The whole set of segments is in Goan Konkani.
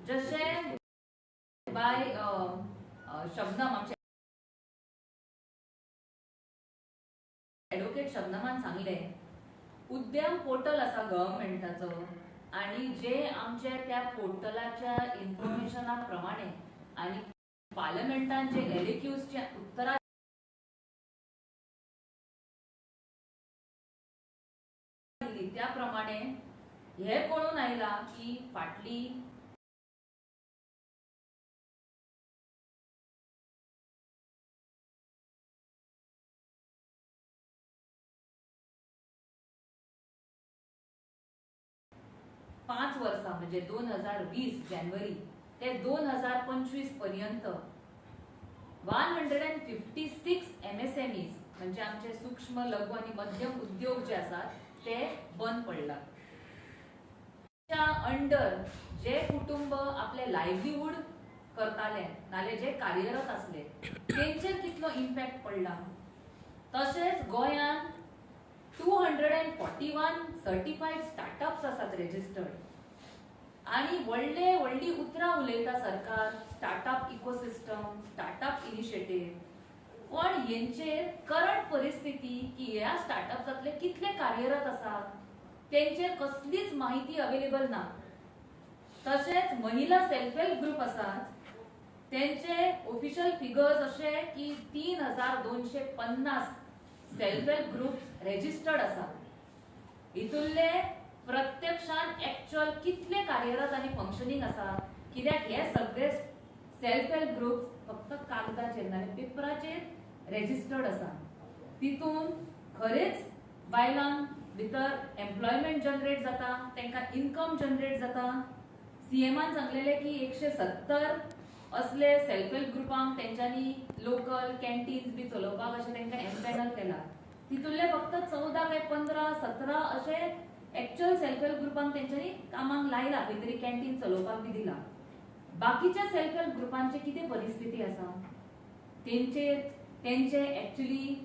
जशें बाय शबनम, आमचे एडवोकेट शबनमान सांगलें, उद्यम पोर्टल आसा गव्हर्मेंटाचो आनी जे आमचे त्या पोर्टलाच्या इन्फॉर्मेशना प्रमाणे आनी पार्लमेंटान जे एलएक्यूजचे उत्तरां दिली त्या प्रमाणे हे कळून आयला की फाटली 5 वर्सां म्हणजे 2020 जानेवारी ते 2025 पर्यंत 156 MSMEs म्हणजे आमचे सूक्ष्म लघु आणि मध्यम उद्योग जे आसात ते बंद पडला. अंडर जे कुटुंब आपले लायव्लीहूड करताले नाले जे कार्यरत आसले तेंचेर कितलो इम्पॅक्ट पडला. तशेंच गोंयांत 241 सर्टिफाईड स्टार्टअप्स आसात रेजिस्टर्ड आणि व्हडले व्हडली उतरां उलयता सरकार, स्टार्टअप इकोसिस्टम, स्टार्टअप इनिशिएटीव, पण हेंचेर करंट परिस्थिती की ह्या स्टार्टअप्सांतले कितले कार्यरत आसात तेंचेर कसलीच माहिती अवेलेबल ना. तशेंच महिला सेल्फ हेल्प ग्रुप आसात तेंचे ऑफिशियल फिगर्स अशे की 3250 सेल्फ हेल्प ग्रुप रेजिस्टर्ड आसात. हितूंतले प्रत्यक्षान एक्चुअल कितले कार्यरत आनी फंक्शनींग आसा, कित्याक हे सगळे सेल्फ हेल्प ग्रुप्स फक्त कागदाचेर नाल्यार पेपराचेर रेजिस्टर्ड आसा. तितून खरेंच बायलांक भितर एम्प्लॉयमेंट जनरेट जाता, तांकां इन्कम जनरेट जाता. सीएमान सांगलेले की 170 असले सेल्फ हेल्प ग्रुपांक तेंच्यांनी लोकल कॅन्टीन्स बी चलोवपाक अशें तांकां एम्पॅनल केला. तितूंतले फक्त 14 काय 15 17 अशे एक्चुअल सेल्फ हेल्प ग्रुपांक तेंच्यांनी कामाक लायला, खंय तरी कॅन्टीन चलोवपाक बी दिला. बाकीच्या सेल्फ हेल्प ग्रुपांची कितें परिस्थिती आसा, तेंचे एक्चुअली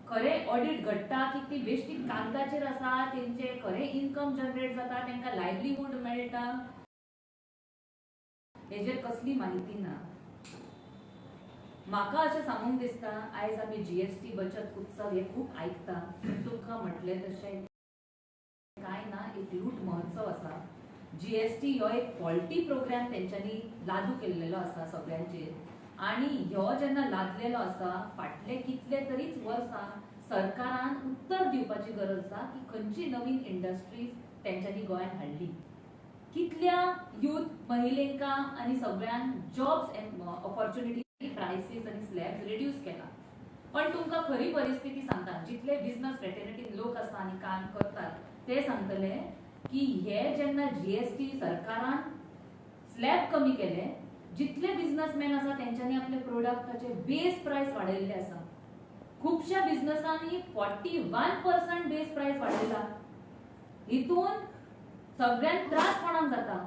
खरें ऑडिट घडटा की ती बेश्टी कागदाचेर आसा, तेंचे खरें इन्कम जनरेट जाता, तांकां लायव्लीहूड मेळटा, हेजेर कसली माहिती ना. म्हाका अशें सांगूंक दिसता आयज आमी जीएसटी बचत उत्सव हे खूब आयकता, तुमकां म्हटलें तशें कांय ना, एक लूट महोत्सव आसा. जीएसटी हो एक फॉल्टी प्रोग्राम तेंच्यांनी लादू केल्लेलो आसा सगळ्यांचेर आनी ह्यो जेन्ना लादलेलो आसा फाटले कितले तरीच वर्सां सरकारान उत्तर दिवपाची गरज आसा की खंयची नवीन इंडस्ट्रीज तेंच्यांनी गोंयांत हाडली, कितल्या यूथ महिलेंका आनी सगळ्यांक जॉब्स एंड ऑपॉर्च्युनिटी प्रायसीस आनी स्लॅब्स रिड्यूस केला. पण तुमकां खरी परिस्थिती सांगता, जितले बिझनस फ्रेटर्निटीन लोक आसा आनी काम करतात ते सांगतले की हे जेन्ना जीएसटी सरकारान स्लॅब कमी केले, जितले बिझनसमॅन आसा तेंच्यांनी आपले प्रोडक्टाचे बेस प्रायस वाडयल्ले आसा. खुबश्या बिझनसांनी 41% बेस प्रायस वाडयला. हितून सगळ्यांक त्रास कोणाक जाता,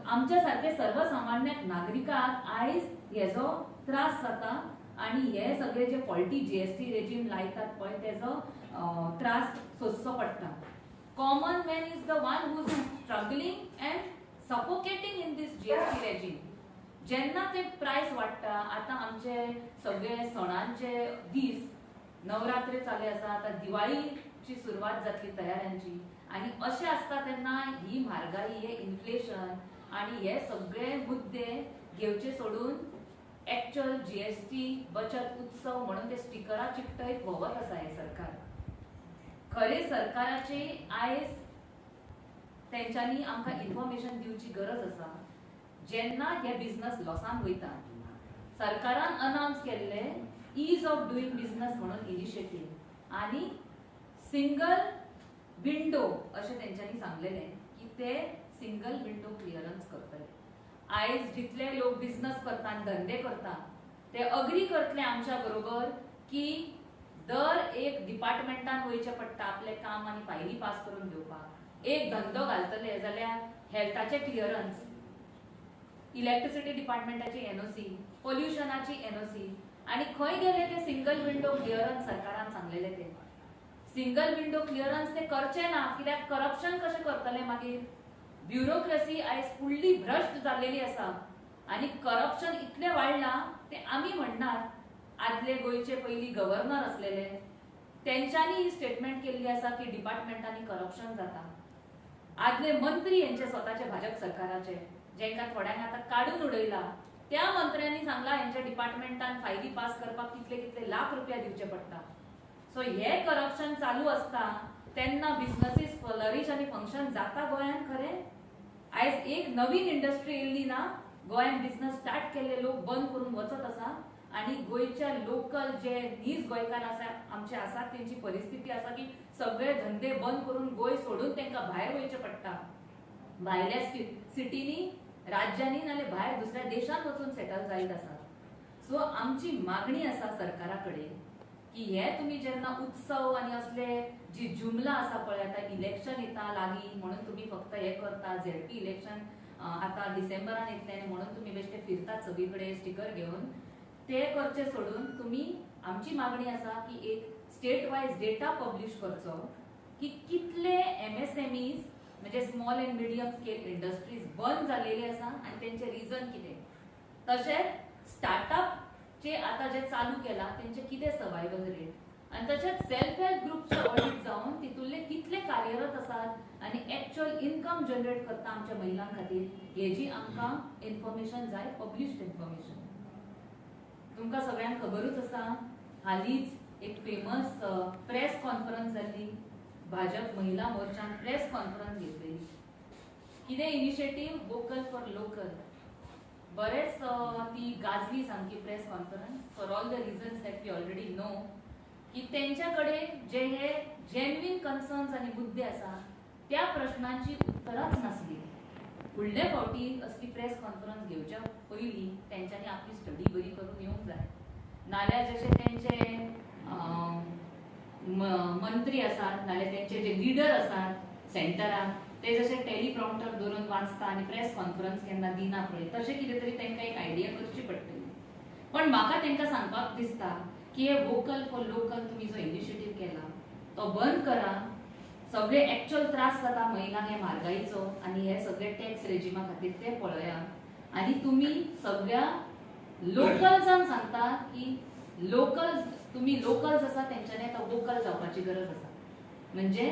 आमच्या सारके सर्वसामान्य नागरिकांक आयज हेजो त्रास जाता आनी हे सगळे जे फॉल्टी जीएसटी रेजीम लायतात पळय तेजो त्रास सोंसचो पडटा. Common man is the one who is struggling and suffocating in this GST regime. जेन्ना ते प्रायस वाडटा, आतां आमचे सगळे सणांचे दीस, नवरात्रे चालू आसा, आतां दिवाळीची सुरवात जातली तयारांची आनी अशें आसता तेन्ना ही म्हारगाई, हे इन्फ्लेशन आनी हे सगळे मुद्दे घेवचे सोडून एक्चुअल जीएसटी बचत उत्सव म्हणून ते स्टिकरां चिकटयत भोंवत आसा हें सरकार. खरें सरकाराचे आयज तेंच्यांनी आमकां इन्फॉर्मेशन दिवची गरज आसा. जेन्ना हे बिझनस लॉसान वयता, सरकारान अनावन्स केल्ले ईज ऑफ डुईंग बिझनस म्हणून इनिशिएटीव आनी सिंगल विंडो अशें तेंच्यांनी सांगलेलें की ते सिंगल विंडो क्लियरन्स करतले. आयज जितले लोक बिझनस करता आनी धंदे करता ते अग्री करतले आमच्या बरोबर की दर एक डिपार्टमेंटान वयचें पडटा आपलें काम आनी फायली पास करून घेवपाक. एक धंदो घालतले जाल्यार हेल्थाचें क्लियरन्स, इलेक्ट्रिसिटी डिपार्टमेंटाची एनओसी, पोल्युशनाची एनओसी आनी खंय गेले ते सिंगल विंडो क्लियरन्स सरकारान सांगलेले ते सिंगल विंडो क्लियरन्स ते करचे ना, कित्याक करप्शन कशें करतले मागीर. ब्युरोक्रसी आयज फुडली भ्रश्ट जाल्लेली आसा आनी करप्शन इतलें वाडलां तें आमी म्हणनात. आदले गोंयचे पयलीं गव्हर्नर आसलेले तेंच्यांनी ही स्टेटमेंट केल्ली आसा की डिपार्टमेंटांनी करप्शन जाता. आदले मंत्री हेंचे स्वताचे भाजप सरकाराचे जेंकां थोड्यांक आतां काडून उडयला त्या मंत्र्यांनी सांगला हेंच्या डिपार्टमेंटान फायली पास करपाक कितले कितले लाख रुपया दिवचे पडटा. सो हे करप्शन चालू आसता तेन्ना बिझनसीस फ्लरीश आनी फंक्शन जाता गोंयांत खरें. आयज एक नवीन इंडस्ट्री येयल्ली ना, गोंयांत बिझनस स्टार्ट केल्ले लोक बंद करून वचत आसा आनी गोंयच्या लोकल जे नीज गोंयकार आसा आमचे आसात तेंची परिस्थिती आसा की सगळे धंदे बंद करून गोंय सोडून तांकां भायर वयचें पडटा. भायल्या सिटींनी, राज्यांनी नाल्यार भायर दुसऱ्या देशांत वचून सेटल जायत आसात. सो आमची मागणी आसा सरकारा कडेन की हे तुमी जेन्ना उत्सव आनी असले जी जुमला आसा पळय, आतां इलेक्शन येता लागीं म्हणून तुमी फक्त हे करता, झेडपी इलेक्शन आतां डिसेंबरान येतलें आनी म्हणून तुमी बेश्टे फिरतात सगळी कडेन स्टिकर घेवन, ते करचे सोडून तुमी आमची मागणी आसा की एक स्टेट वायज डेटा पब्लिश करचो की कितले MSMEs म्हणजे small and medium scale industries बंद जाल्लेले आसा आनी तेंचे रिजन कितें, तशेंच स्टार्टअप आतां जे चालू केला तेंचे कितें सर्वायवल रेट आनी तशेंच सेल्फ हेल्प ग्रुपचे ऑडिट जावन तितूंतले कितले कार्यरत आसात आनी एक्चुअल इन्कम जनरेट करता आमच्या महिलां खातीर, हेजी आमकां इन्फॉर्मेशन जाय, पब्लिश्ड इन्फॉर्मेशन. तुमकां सगळ्यांक खबरूच आसा हालींच एक फेमस प्रेस कॉन्फरन्स जाल्ली, भाजप महिला मोर्चान प्रेस कॉन्फरन्स घेतलेली. कितें इनिशिएटीव वोकल फॉर लोकल, बरेच ती गाजली सामकी press conference for all the reasons that we already know की तेंच्या कडेन जे हे जेन्युइन कन्सर्न्स आनी मुद्दे आसा त्या प्रश्नांची उत्तरांच नासली. फुडले फावटी असली प्रेस कॉन्फरन्स घेवच्या पयलीं तेंच्यांनी आपली स्टडी बरी करून येवंक जाय, नाल्यार जशे तेंचे मंत्री आसात नाल्यार तेंचे जे लिडर आसात सेंटरान ते जशे टेलिप्रॉम्प्टर दवरून वाचता आनी प्रेस कॉन्फरन्स केन्ना दिना पळय तशें कितें तरी तांकां एक आयडिया करची पडटली. पण म्हाका तांकां सांगपाक दिसता की हे वोकल फॉर लोकल तुमी जो इनिशिएटीव केला तो बंद करा. सगळे एक्चुअल त्रास जाता महिलांक हे म्हारगाईचो आनी हे सगळे टॅक्स रेजिमा खातीर ते पळया आनी तुमी सगळ्या लोकल्सांक सांगता की लोकल्स तुमी लोकल्स आसा तेंच्यांनी आतां वोकल जावपाची गरज आसा. म्हणजे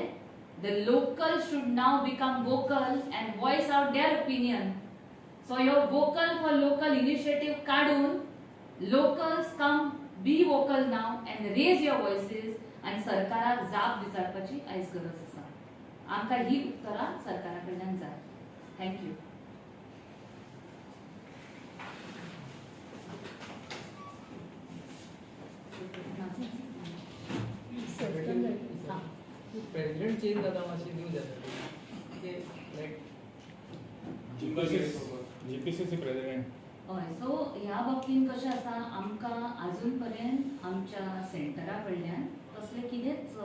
the local should now become vocal and voice out their opinion. So ह्यो वोकल फॉर लोकल इनिशिएटीव काडून locals come be vocal now and raise your voices आनी सरकाराक जाप विचारपाची आयज गरज आसा. आमकां ही उत्तरां सरकारा कडल्यान जाय. Thank you. President change जाता मातशी न्यूज जाता ते लायक जीपीसीसी प्रेसिडेंट. हय, सो ह्या बाबतीन कशें आसा, आमकां आजून पर्यंत आमच्या सेंटरा कडल्यान तसलें कितेंच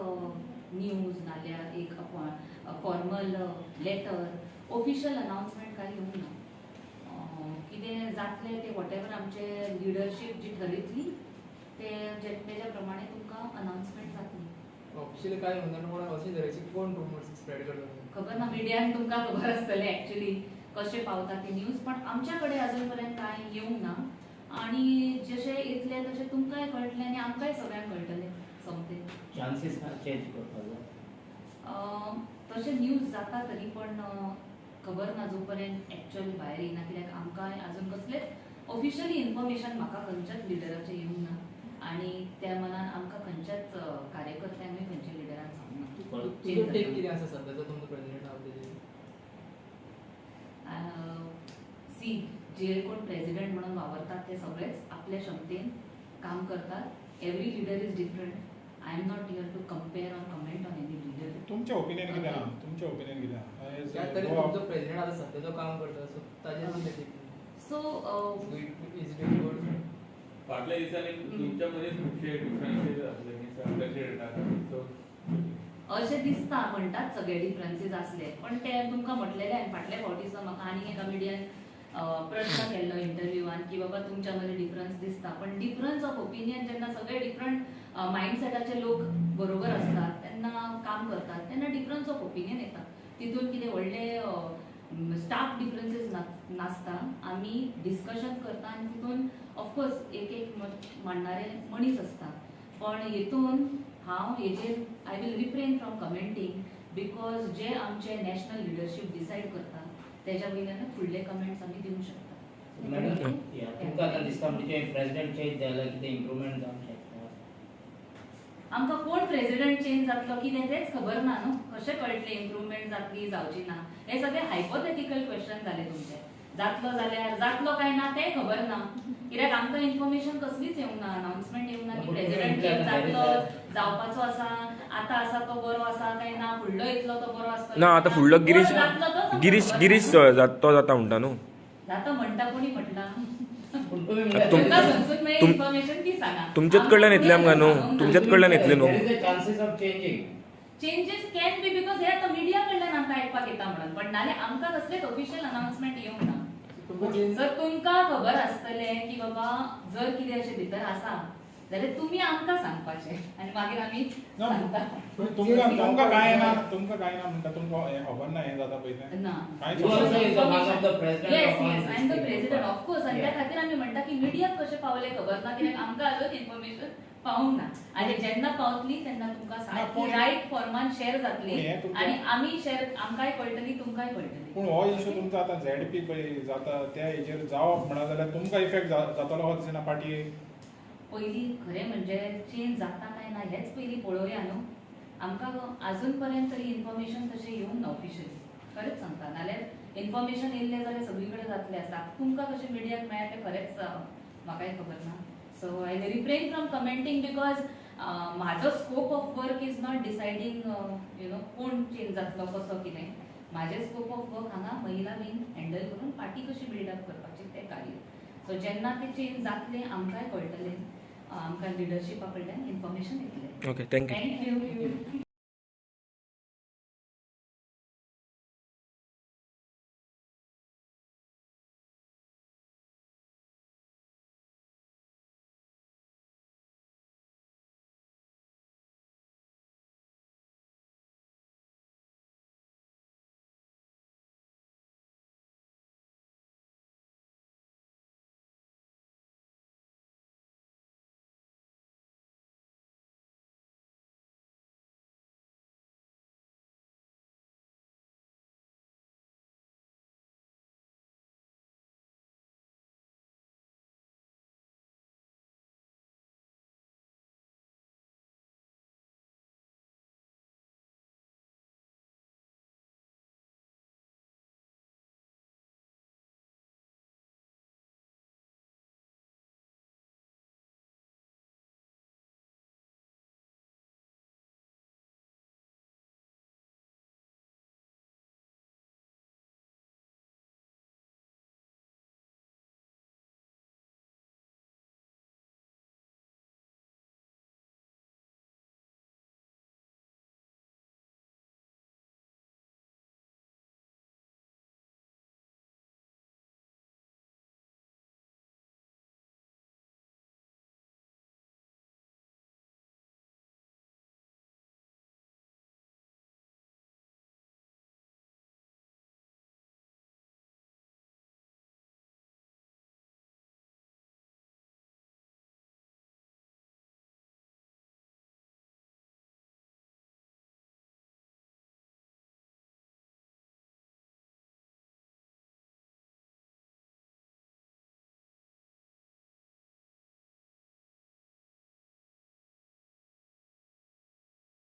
न्यूज नाल्यार एक फॉर्मल लेटर ऑफिशियल अनाउन्समेंट कांय येवंक ना. कितें जातलें तें what ever आमचे लिडरशीप जी ठरयतली ते तेज्या प्रमाणे तुमकां अनाउन्समेंट जातली. ऑफिशियल काय म्हणटा कोण अशें तरेचे कोण रुमर्स स्प्रेड करता खबर ना, मिडियान तुमकां खबर आसतलें एक्चुअली कशें पावता ती न्यूज, पण आमच्या कडेन अजून पर्यंत कांय येवंक ना. आनी जशें येतलें तशें तुमकांय कळटलें आनी आमकांय सगळ्यांक कळटलें सोमतें. चान्सीस ना चेंज करपाचो तशें न्यूज जाता तरी पण खबर ना जो पर्यंत एक्चुअल भायर येयना, कित्याक आमकां अजून कसलेंच ऑफिशियली इन्फॉर्मेशन म्हाका खंयच्याच लिडराचें येवंक ना आनी त्या मनान आमकां खंयच्याच कार्यकर्त्यांकूय खंयच्या लिडरान सांगना. तुजो टेक कितें आसा सद्याचो तुमचो प्रेसिडेंट आहा तेजेर? सी, जे कोण प्रेसिडेंट म्हणून वावरतात ते सगळेच आपल्या क्षमतेन काम करतात. Every leader is different. I am not here to compare or comment on any leader. तुमचें ओपिनियन कितें आहा? तुमचें ओपिनियन कितें आहा? तरी तुमचो प्रेसिडेंट आतां सद्याचो काम करता सो ताजेर कितें take? So is doing good. फाटल्या दिसांनी तुमच्या मदीं खुबशे डिफरन्सीस आसले प्रेसिडेंटा, सो अशें दिसता म्हणटात सगळे डिफरन्सीस आसले, पण ते तुमकां म्हटलेलें हांवें फाटल्या फावटी सुद्दां म्हाका आनीक एका मिडियान प्रश्न केल्लो इंटरव्यूआन की बाबा तुमच्या मदीं डिफरन्स दिसता, पण डिफरन्स ऑफ ओपिनियन जेन्ना सगळे डिफरंट मायंडसेटाचे लोक बरोबर असतात तेन्ना काम करतात तेन्ना डिफरन्स ऑफ ओपिनियन येता. तितून कितें व्हडले स्टार्क डिफरन्सीस नासता. आमी डिस्कशन करता आनी तितून ऑफकोर्स एक एक मत मांडणारे मनीस आसता, पण हितून हांव हेजेर I will refrain from commenting because जे आमचे नॅशनल लिडरशीप डिसायड करता तेज्या वयल्यान फुडले कमेंट्स आमी दिवंक शकता. मॅडम, तुमकां आतां दिसता म्हणजे प्रेसिडेंट चेंज जाल्यार कितें इम्प्रुवमेंट जावंक शकता? आमकां कोण प्रेसिडेंट चेंज जातलो कितें तेंच खबर ना न्हू, कशें कळटलें इम्प्रुवमेंट जातली जावची ना? हे सगळे हायपोथेटिकल क्वेश्चन जाले तुमचे. जातलो जाल्यार जातलो काय ना तें खबर ना, कित्याक आमकां इन्फॉर्मेशन कसलीच येवंक ना, अनाउन्समेंट येवंक ना की प्रेसिडेंट चेंज जातलो, जावपाचो आसा, आतां आसा तो बरो आसा काय ना, फुडलो येतलो तो बरो आसतलो. ना, आतां फुडलो गिरीश कोण जातलो तोच आमकां गिरीश खबर गिरीश ना. तो जाता म्हणटा न्हू. जाता म्हणटा कोणी म्हटलां? पूण तुमी म्हणल्यार तुमकां खंयसून मेळ्ळें इन्फॉर्मेशन ती सांगा. तुमचेच कडल्यान येतलें आमकां न्हू, तुमचेच कडल्यान येतलें न्हू. There is a chances of changing. Changes can be because हे आतां मिडिया कडल्यान आमकां आयकपाक येता म्हणून, पण नाल्यार आमकां कसलेच ऑफिशियल अनाउन्समेंट येवंक ना. तुमकां चेंज जर तुमकां खबर आसतलें की बाबा जर कितें अशें भितर आसा जाल्यार तुमी आमकां सांगपाचें आनी मागीर आमी ना, सांगता. तुमकां काय ना, तुमकां काय ना म्हणटा, तुमकां हें खबर ना हें जाता पळय तें? ना. कांयच You खबर also ना. is one of the president yes of yes, I am the 160. President of course. आनी त्या Yeah. खातीर आमी म्हणटा की मिडियाक कशें पावलें खबर ना, कित्याक आमकां अजून इन्फॉर्मेशन पावूंक ना. आनी जेन्ना पावतली तेन्ना तुमकां सारकी पूण- रायट फॉर्मान शेअर जातली पूण हें तुमचें- आनी आमी शेअर आमकांय कळटली, तुमकांय कळटली. पूण हो इशू तुमचो आतां झेड पी पळय जाता त्या हेजेर जावप म्हणा जाल्यार तुमकां इफेक्ट जातलो हो दिसना पार्टीक? पयलीं खरें म्हणजे चेंज जाता काय ना हेंच पयलीं पळोवया न्हू. आमकां अजून पर्यंत तरी इन्फॉर्मेशन तशें येवंक ना ऑफिशियली, खरेंच सांगता. नाल्यार इन्फॉर्मेशन येयल्लें जाल्यार सगळी कडेन जातलें आसता. तुमकां कशें मिडियाक मेळ्ळें तें खरेंच म्हाकाय खबर ना. So I refrain from commenting because म्हाजो scope of work is not deciding कोण चेंज जातलो कसो कितें. म्हाजें स्कोप ऑफ वर्क हांगा महिला विंग हँडल करून पार्टी कशी बिल्डअप करपाची तें कार्य. सो जेन्ना तें चेंज जातलें आमकांय कळटलें, आमकां लिडरशिपा कडल्यान इन्फॉर्मेशन येतलें. Okay, thank you. Thank you.